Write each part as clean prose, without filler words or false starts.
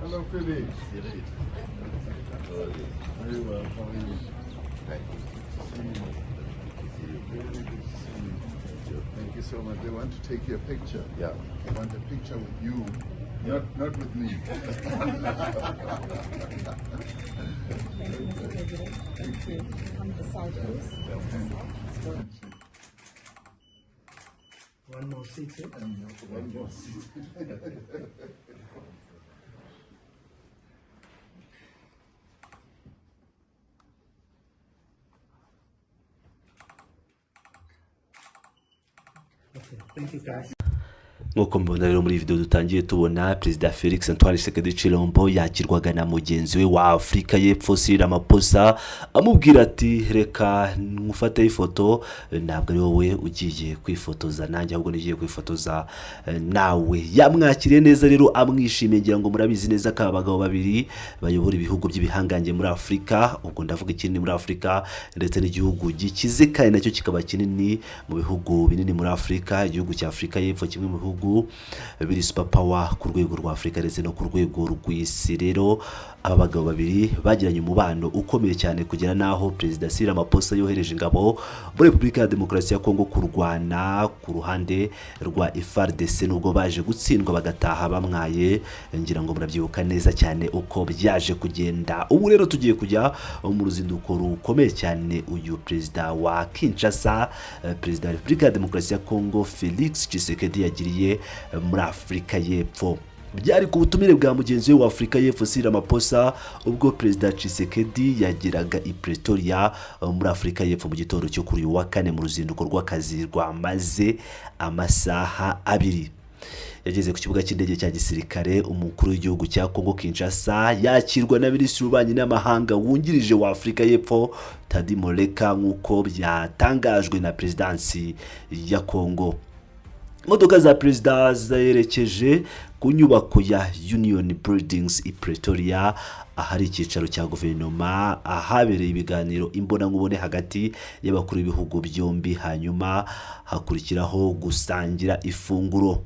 Hello, Felix. Very well. How are you? Good to see you. Very good to see you. Thank you so much. They want to take your picture. They want a picture with you, not with me. Thank you, Mr. President. Thank you. On the side, please. One more seat here. And one more seat. Okay, thank you, guys. Nk'uko mubibona rero, muri iyi video dutangiye tubona Perezida Felix Antoine Tshisekedi Tshilombo yakirwaga na mugenzi we wa Afurika y'Epfo, Cyril Ramaphosa, amubwira ati: "Reka ngufate ifoto, ntabwo ari wowe ugiye kwifotoza nanjye, ahubwo nigiye kwifotoza nawe." Yamwakiriye neza rero, amwishimiye. Ngira ngo murabizi neza ko aba bagabo babiri bayobora ibihugu by'ibihangange muri Afurika, ubwo ndavuga ikindi muri Afurika ndetse n'igihugu gikize kandi nacyo kikaba kinini mu bihugu binini muri Afurika, igihugu cya Afurika y'Epfo, kimwe mu bihugu biri super power ku rwego rwa Afurika ndetse no ku rwego rw'isi. Rero aba bagabo babiri bagiranye umubano ukomeye cyane kugera n'aho Perezida Cyril Ramaphosa yohereje ingabo muri Repubulika ya Demokarasi ya Kongo kurwana ku ruhande rwa FARDC, nubwo baje gutsindwa bagataha bamwaye. Ngira ngo murabyibuka neza cyane uko byaje kugenda. Ubu rero tugiye kujya mu ruzinduko rukomeye cyane uyu perezida wa Kinshasa, perezida wa Repubulika ya Demokarasi ya Kongo, Felix Tshisekedi, yagiriye muri Afurika y'Epfo. Byari ku butumire bwa mugenzi we wa Afurika y'Epfo, Cyril Ramaphosa, ubwo Perezida Tshisekedi yageraga i Pretoria muri Afurika y'Epfo mu gitondo cyo kuri uyu wa kane, mu ruzinduko rw'akazi rwamaze amasaha 2. Yageze ku kibuga cy'indege cya gisirikare, umukuru w'igihugu cya Kongo Kinshasa yakirwa na minisitiri w'ububanyi n'amahanga wungirije wa Afurika y'Epfo, Thandi Modikwa, nk'uko byatangajwe na perezidansi ya Kongo. Imodoka za perezida zerekeje ku nyubako ya Union Buildings i Pretoria, ahari icyicaro cya guverinoma, ahabereye ibiganiro imbonankubone hagati y'abakuru b'ibihugu byombi, hanyuma hakurikiraho gusangira ifunguro.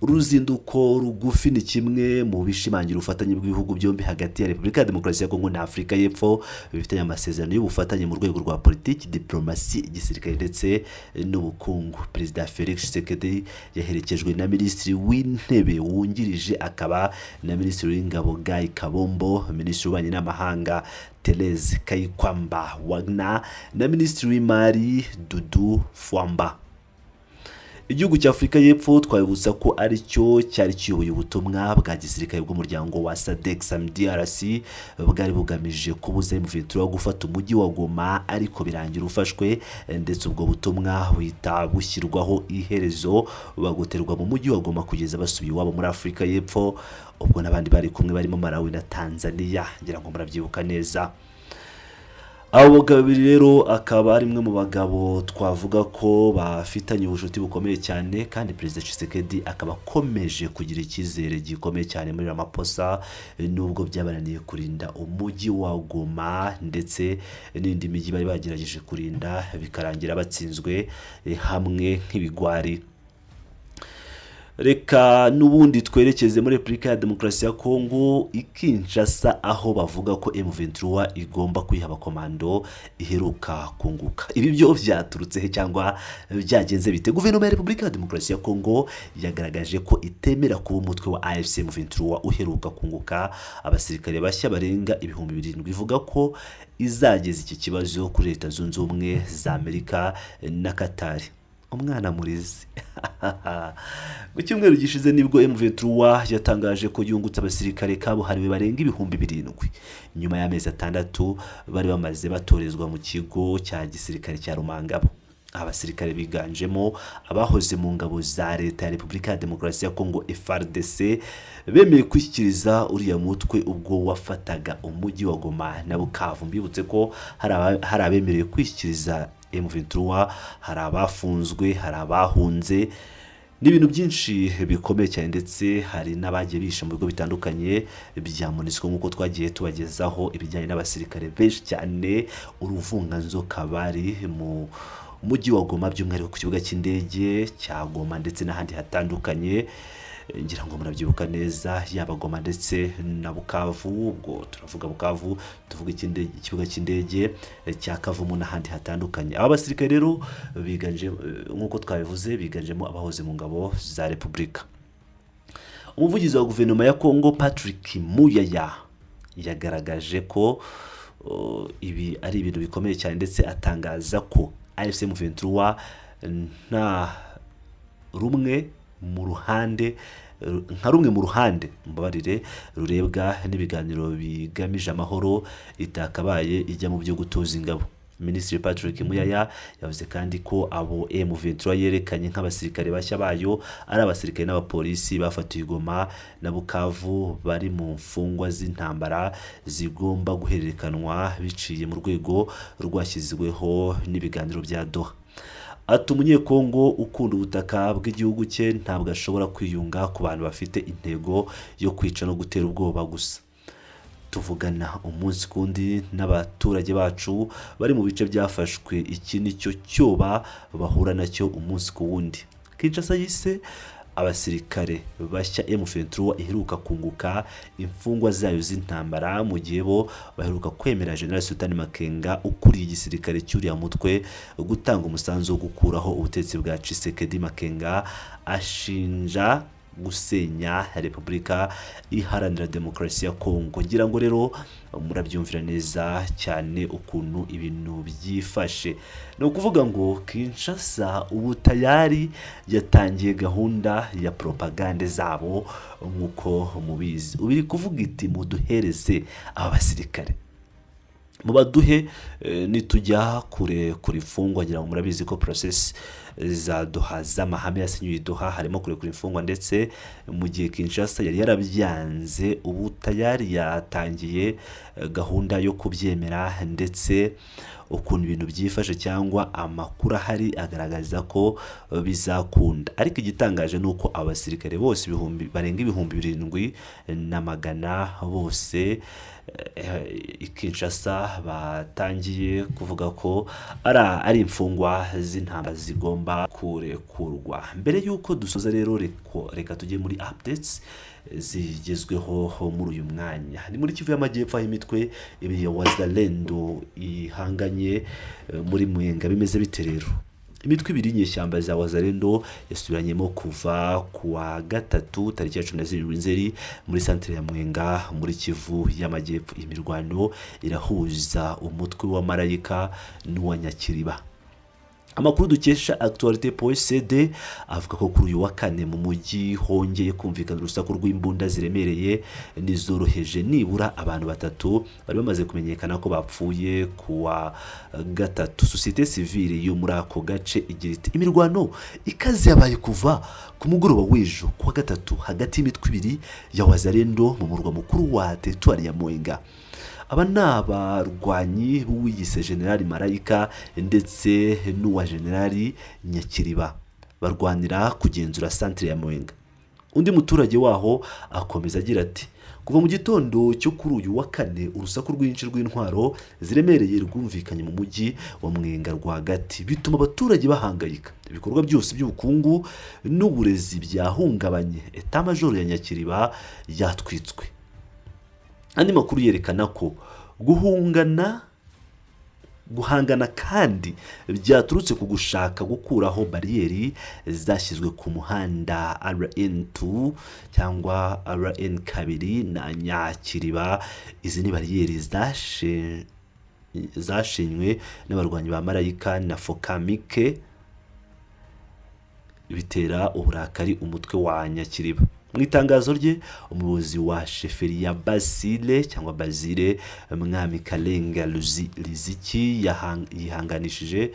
Uruzinduko rugufi ni kimwe mu bishimangira ubufatanye bw'ibihugu byombi hagati ya Repubulika ya Demokarasi ya Kongo na Afurika y'Epfo, bifitanye amasezerano y'ubufatanye mu rwego rwa politiki, diplomasi, igisirikare ndetse n'ubukungu. Perezida Felix Tshisekedi yaherekejwe na Minisitiri w'Intebe wungirije akaba na Minisitiri w'Ingabo, Guy Kabombo, Minisitiri w'Ububanyi n'Amahanga, Therese Kayikwamba Wagner, na Minisitiri w'Imari, Doudou Fwamba. Igihugu cya Afurika y'Epfo twabibutsa ko aricyo cyari kiyoboye ubutumwa bwa gisirikare bw'umuryango wa SADC SAMIDRC, bwari bugamije kubuza M23 gufata umujyi wa Goma, ariko birangira ufashwe, ndetse ubwo butumwa buhita bushyirwaho iherezo, bagoterwa mu mujyi wa Goma kugeza basubiye iwabo muri Afurika y'Epfo, ubwo n'abandi bari kumwe barimo Malawi na Tanzania. Ngira ngo murabyibuka neza. Abo bagabo babiri rero akaba ari umwe mu bagabo twavuga ko bafitanye ubucuti bukomeye cyane, kandi Perezida Tshisekedi akaba akomeje kugira icyizere gikomeye cyane muri Ramaphosa, nubwo byabananiye kurinda umujyi wa Goma ndetse n'indi mijyi bari bagerageje kurinda, bikarangira batsinzwe hamwe nk'ibigwari. Reka n'ubundi twerekeze muri Repubulika ya Demokarasi ya Kongo i Kinshasa, aho bavuga ko M23 igomba kwiha abakomando iheruka kunguka. Ibi byo byaturutse he cyangwa byagenze bite? Guverinoma ya Repubulika ya Demokarasi ya Kongo yagaragaje ko itemera kuba umutwe wa AFC M23 uheruka kunguka abasirikare bashya barenga 7000. Ivuga ko izageza iki kibazo kuri Leta Zunze Ubumwe za Amerika na Katari. Umwana murizi, mu cyumweru gishize nibwo M23 yatangaje ko yungutse abasirikare kabuhariwe barenga 7000, nyuma y'amezi 6 bari bamaze batorezwa mu kigo cya gisirikare cya Rumangabo. Abasirikare biganjemo abahoze mu ngabo za Leta ya Repubulika ya Demokarasi ya Kongo, FARDC, bemeye kwishyikiriza uriya mutwe ubwo wafataga umujyi wa Goma na Bukavu. Mbibutse ko hari abemerewe kwishyikiriza M23, hari abafunzwe, hari abahunze, ni ibintu byinshi bikomeye cyane, ndetse hari n'abagiye bihisha mu bigo bitandukanye bya MONUSCO, nk'uko twagiye tubagezaho ibijyanye n'abasirikare benshi cyane, uruvunganzoka bari mu mujyi wa Goma, by'umwihariko ku kibuga cy'indege cya Goma ndetse n'ahandi hatandukanye. Ngira ngo murabyibuka neza, yaba Goma ndetse na Bukavu. Ubwo turavuga Bukavu, tuvuga ikibuga cy'indege cya Kavumu n'ahandi hatandukanye. Aba basirikare rero biganje, nk'uko twabivuze, biganjemo abahoze mu ngabo za Repubulika. Umuvugizi wa guverinoma ya Kongo, Patrick Muyaya, yagaragaje ko ibi ari ibintu bikomeye cyane, ndetse atangaza ko AFC M23 nta rumwe mu ruhande, nka rumwe mu ruhande, mbabarire, rurebwa n'ibiganiro bigamije amahoro itakabaye ijya mu byo gutoza ingabo. Minisitiri Patrick Muyaya yavuze kandi ko abo M23 yerekanye nk'abasirikare bashya bayo ari abasirikare n'abapolisi bafatiwe i Goma na Bukavu, bari mu mfungwa z'intambara zigomba guhererekanwa biciye mu rwego rwashyizweho n'ibiganiro bya Doha. Ati: "Umunyekongo ukunda ubutaka bw'igihugu cye ntabwo ashobora kwiyunga ku bantu bafite intego yo kwica no gutera ubwoba gusa. Tuvugana umunsi ku wundi n'abaturage bacu bari mu bice byafashwe. Iki ni cyo cyoba bahura nacyo umunsi ku wundi." Kinshasa yise abasirikare bashya M23 iheruka kunguka imfungwa zayo z'intambara, mu gihe bo baheruka kwemera General Sultan Makenga ukuriye igisirikare cy'uriya mutwe gutanga umusanzu wo gukuraho ubutegetsi bwa Tshisekedi. Makenga ashinja gusenya Repubulika Iharanira Demokarasi ya Kongo. Ngira ngo rero murabyumvira neza cyane ukuntu ibintu byifashe. Ni ukuvuga ngo Kinshasa ubu tayari yatangiye gahunda ya propagande zabo nk'uko mubizi. Ubu iri kuvuga iti: "Muduhereze aba basirikare, mubaduhe, nitujya kure kure imfungwa." Ngira ngo murabizi ko process za Doha, z'amahame yasinyiwe i Doha, harimo kurekura imfungwa, ndetse mu gihe Kinshasa yari yarabyanze, ubu tayari yatangiye gahunda yo kubyemera. Ndetse ukuntu ibintu byifashe cyangwa amakuru ahari agaragaza ko bizakunda. Ariko igitangaje ni uko abasirikare bose ibihumbi barenga 7100 bose i Kinshasa batangiye kuvuga ko ari imfungwa z'intambara zigomba kurekurwa. Mbere y'uko dusoza rero, reka tujye muri updates zigezweho muri uyu mwanya. Ni muri Kivu y'Amajyepfo, aho imitwe ibiri ya Wazalendo ihanganye muri Mwenga. Bimeze bite rero? Imitwe ibiri y'inyeshyamba za Wazalendo yasubiranyemo kuva ku wa gatatu tariki ya 17 Nzeri muri santere ya Mwenga muri Kivu y'Amajyepfo. Iyi mirwano irahuza umutwe wa Marayika n'uwa Nyakiriba. Amakuru dukesha Actualité CD avuga ko kuri uyu wa kane mu mujyi hongeye kumvikana urusaku rw'imbunda ziremereye n'izoroheje. Nibura abantu batatu bari bamaze kumenyekana ko bapfuye ku wa gatatu. Sosiyete sivile yo muri ako gace igira iti: "Imirwano ikaze yabaye kuva ku mugoroba w'ejo ku wa gatatu hagati y'imitwe ibiri ya Wazalendo mu murwa mukuru wa teritwari ya Mwenga. Aba ni abarwanyi b'uwiyise Generali Marayika ndetse n'uwa Generali Nyakiriba, barwanira kugenzura santire ya Mwenga." Undi muturage waho akomeza agira ati: "Kuva mu gitondo cyo kuri uyu wa kane, urusaku rwinshi rw'intwaro ziremereye rwumvikanye mu mujyi wa Mwenga rwagati, bituma abaturage bahangayika. Ibikorwa byose by'ubukungu n'uburezi byahungabanye. Etat-major ya Nyakiriba yatwitswe." Andi makuru yerekana ko guhangana kandi byaturutse ku gushaka gukuraho bariyeri zashyizwe ku muhanda RN2 cyangwa RN2 na Nyakiriba. Izi ni bariyeri zashenywe n'abarwanyi ba Marayika na Fokamike, bitera uburakari umutwe wa Nyakiriba. Mu itangazo rye, umuyobozi wa sheferi ya Basile cyangwa Bazile, Mwami Kalenga Riziki, yihanganishije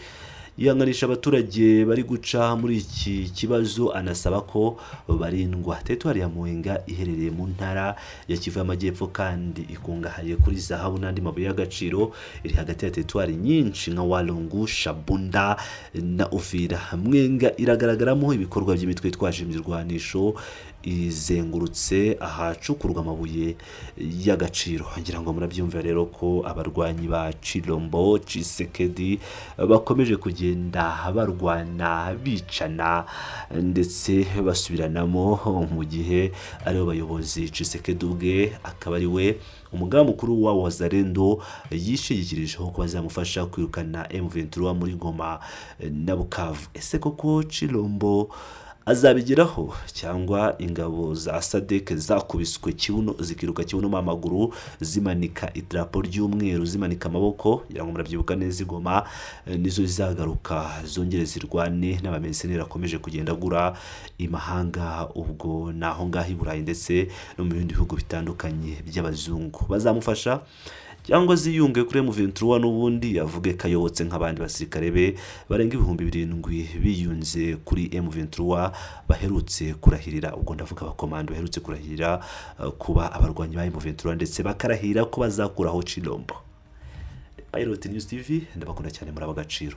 yihanganisha abaturage bari guca muri iki kibazo, anasaba ko barindwa. Teritwari ya Mwenga iherereye mu ntara ya Kivu y'Amajyepfo kandi ikungahaye kuri zahabu n'andi mabuye y'agaciro. Iri hagati ya teritwari nyinshi nka Walungu, Shabunda na Uvira. Mwenga iragaragaramo ibikorwa by'imitwe itwaje imirwanisho. Izengurutse ahacukurwa amabuye y'agaciro. Ngira ngo murabyumva rero ko abarwanyi ba Chilombo Tshisekedi bakomeje kugenda barwana, bicana ndetse basubiranamo, mu gihe aribo bayobozi. Tshisekedi ubwe akaba ari we umugaba mukuru wa Wazalendo yishingikirijeho ko bazamufasha kwirukana M23 muri Goma na Bukavu. Ese koko Chilombo azabigeraho, cyangwa ingabo za SADC zakubiswe kibuno zikiruka kibuno amaguru, zimanika idarapo ry'umweru, zimanika amaboko, kugira ngo murabyibuka neza i Goma, nizo zizagaruka zongere zirwane n'abamercenaires akomeje kugenda agura imahanga? Ubwo ni aho ngaho i Burayi ndetse no mu bindi bihugu bitandukanye by'abazungu. Bazamufasha cyangwa ziyunge kuri M23 n'ubundi avuge ko ayobotse nk'abandi basirikare be barenga 7000 biyunze kuri M23 baherutse kurahirira? Ubwo ndavuga abakomando baherutse kurahirira kuba abarwanyi ba M23 ndetse bakarahira ko bazakuraho Chilombo. Pilot News TV, ndabakunda cyane, muri agaciro.